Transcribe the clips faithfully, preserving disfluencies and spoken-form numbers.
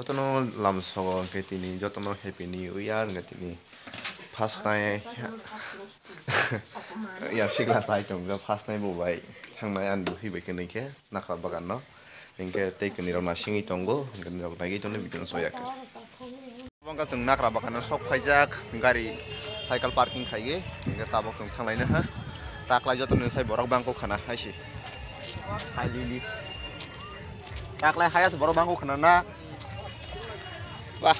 Jotono lamsogo hwnkhe tini, jotono Happy New Year hwnkhe tini. First time ya sikla sai tongkha, first time bo bai thangnai ani buhi bai kwnwi khe nakra bagan no. Hwnkhe tei kwnwi rok nasingwi tongo, hwnkhe nini rok naigwi tongni video no soya khe. Bangkha chwng nakra bagan no sok phaijak, gari, cycle parking khaiwi, hwnkhe tabok chwng thanglaina ha. Taklai jotono sai borok bangkha khana hai se. Hai lili. Taklai hayas borok bangkha khana na. Wah.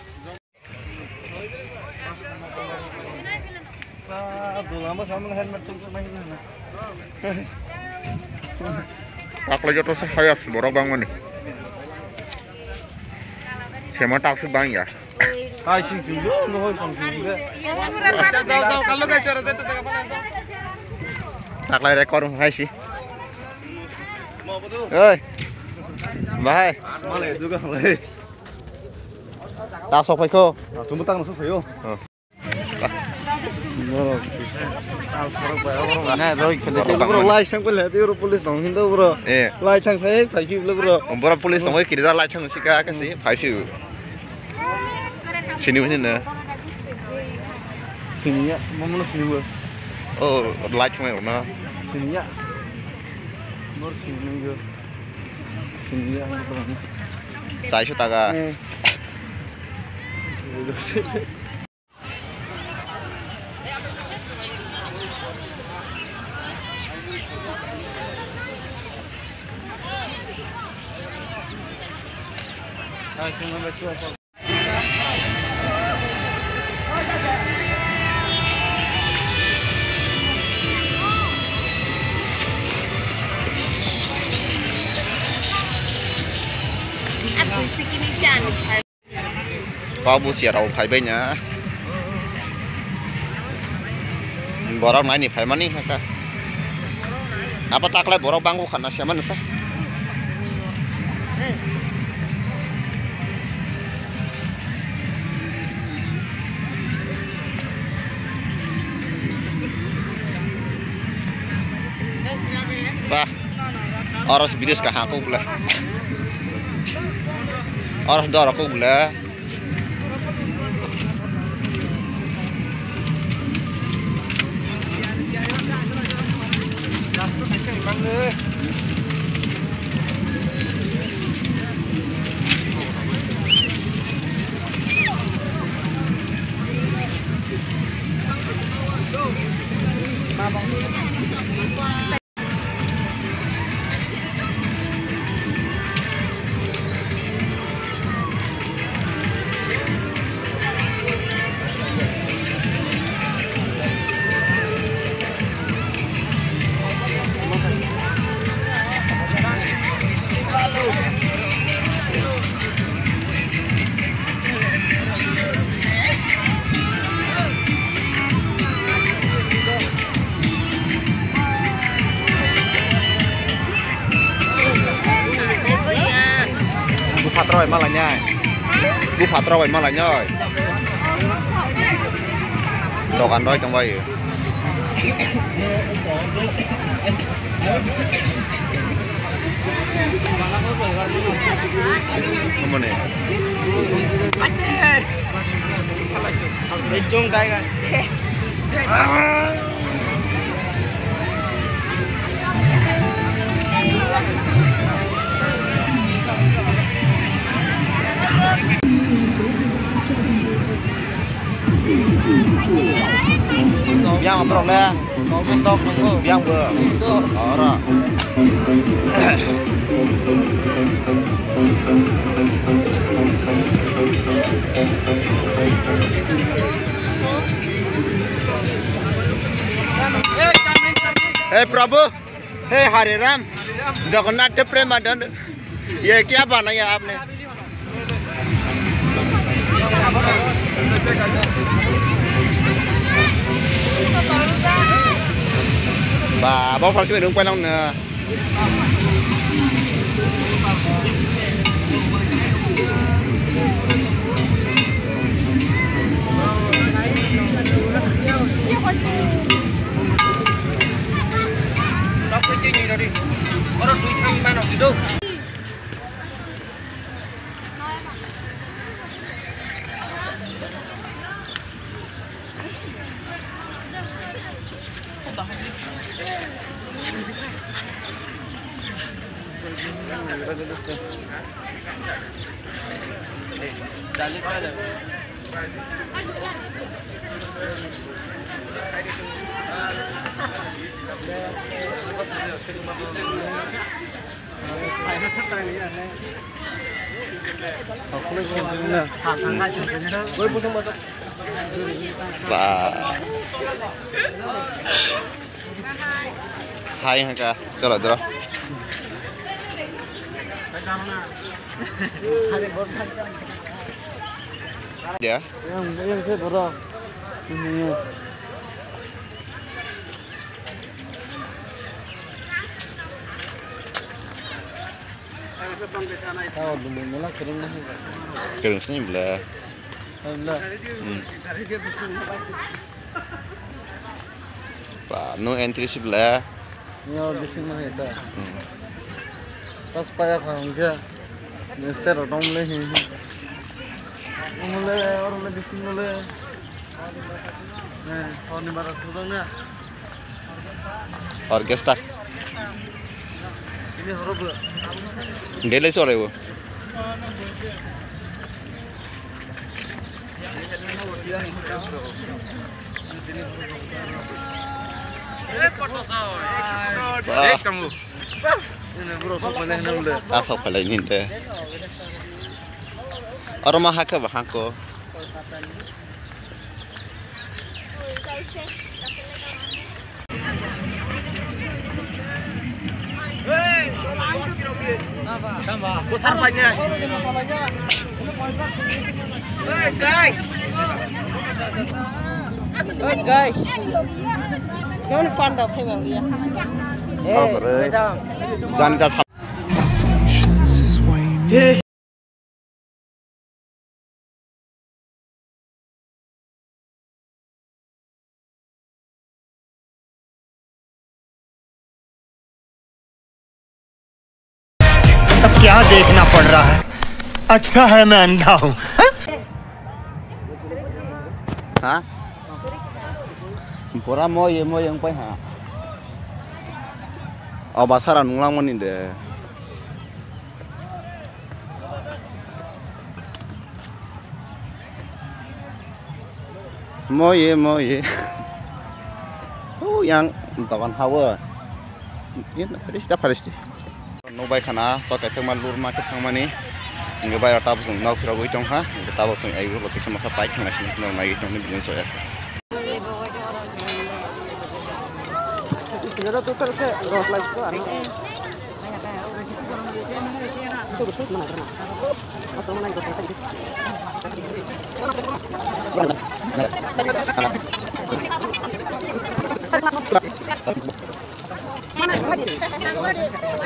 Taklai joto se hayas borok bangmani. Sema taksuk bangya. Hai sing sing jo, no hoi song sing jo. Taklai rekor hai si. Oi. Bahai. Malai duga malai. Ta sok phaikho. Chumbo tang sok phaio. Borok si. Borok lai sang pele, oro police tong hindo bro. Eh. Lai thang phai phai phi bro. Borok police tong kiri lai thang sika kasi phai phi. Sini wini na. Sini ya, momo sini bo. Oh, lai thang na. Sini ya. Bor sini yo. Sini ya. Sai su taga. Eh. Kok busia rok phaibai na. Borok naini phaimani haka. Apa taklai borok bangkha na siamani sa. Bah. Oros bridge kaham kok bwle. Oros doro kok bwle. Bupha tro bai malainai. Bupha tro bai malainai. Dokan roi tongbai. Mane. Ekdom dai ga. Yang apa le? Yang bo. Oro. He Prabhu, he Hare Ram, Jagannath Premanand, ye kya banaya aapne? Ba, bo phar simi rung pailong na. Ba. Hai hangka, cholo dro. Ya. Yang, yang saya borok. Kwrwng sini bwle. Hmm. Ba, no entry si bwle. Yo, bising ma heta. Hmm. Pas paya khang kya. Mister Rotom le hi. Mole, or le bising mole. Eh, or ni bara thudang na. Orchestra. Ini horo bro. Gele sore bo. Wah. Ah, sok phalai ni de. Oro ma hakhe ba hangko. Hey, guys. Hey, guys. Noni panda phai bang ya. Hey, madam. Jani ja sa- अब क्या देखना पड़ रहा है? अच्छा है मैं अंधा हूँ। Ha? Pura moye moye wngpai ha. O basara nunglangmani de. Moye, moye. O yang dogan hawo. Ini paristi, paristi. Nokbai khana, so kaithakma lurma khe thangmani. Hingke bai rok tabuk chwng nok phirogwi tongkha. Hingke tabuk chwng ego location masa pai khangna sini nok naiwi tongni bini choya.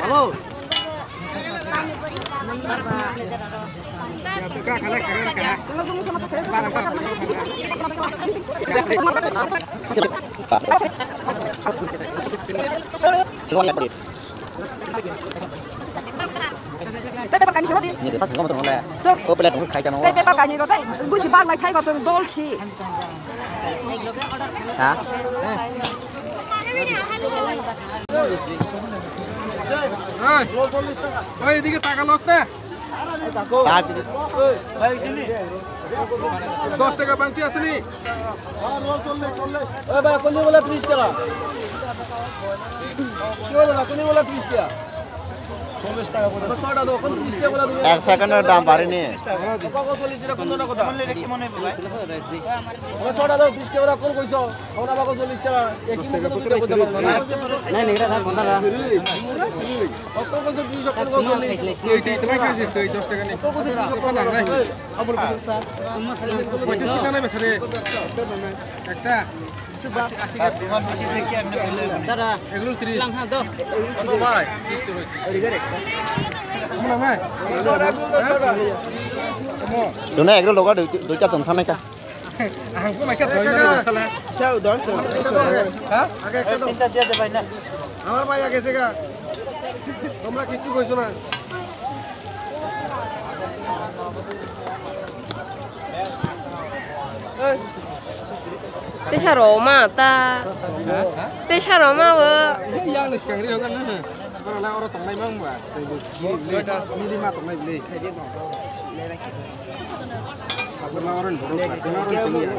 Hello. Pepe pakani sabo di. Ni de pas ngom tong le. Chuk. Ko pele tong khai kano. Pepe pakani ro dai. Busi bag lai khai ko dol si. Ha? এই, ওই, এদিকে তাকালো না। দশ টাকা বাংটি আছে নি? ওই ভাই, কোন দিন বলে ত্রিশ টাকা? কি হলো না? কোন দিন বলে ত্রিশ টাকা? ছটা দাও, কোন ত্রিশ টাকা বলে তুমি? এক সেকেন্ডের দাম বাড়েনি। কত চল্লিশ টাকা, কোন দাম কত? ওই ছটা দাও, ত্রিশ টাকা করে কল কইছো। ওরা বাবা চল্লিশ টাকা। এক কিলো কত করে কইতে পারবো না? নাই, নাই, এটা থাক, ঘন্টা থাক। কত কইছো দুইশো, কত কইছো চল্লিশ? তুই, তুই, তোমার কাছে তুই দশ টাকা নেই। কত কইছো দুইশো, কত কইছো? পঁয়ত্রিশ টাকা নেবে, স্যার। একটা। আশি, আশি টাকা। দাদা। এগুলো ত্রিশ। কত ভাই? মনে হয়? Chwngno egg roll logo dui, duita chwng thangnai kha. Ang khe mai kha doi mano sala. Sao dol. Ha? Age ekta do. Tinta diya de bhai na. Amar bhai age se ga. Tomra kichu koiso na. Ei. Tesa roma ta. Tesa roma bo. Yang ni skang ri hogan na. Oro la oro tongnai mang ba. Sai bo kiri le. Mili ma tongnai le. Abo la oro ni borok ba. Sai oro ni sini ya.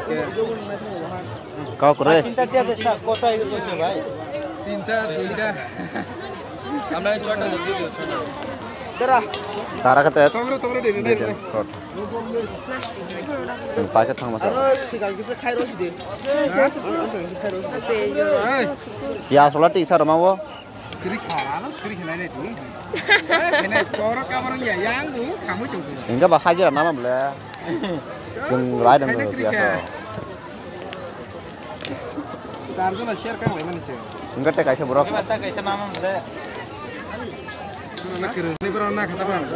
Kau kore. Tinta tiya de sa kota ibu kose bhai. Tinta, duita. Amra chota de diyo, chota. Dara. Dara kate. Tongro, tongro de, de, de. Paisa thangma sa. Aro sigal kisa khai rw si de. Aro sigal kisa khai rw si de. Hey. Ya sola ti sa roma wo. Kiri kha, ano kiri kha nai tu. Kene koro kamar ya yang tu, kamu tu. Enggak bah hajar nama bela. Sing lain dong biasa. Charjo na share kang lai mani se. Enggak teh kaisa borok. Enggak teh kaisa nama bela. Ni berana kata berana.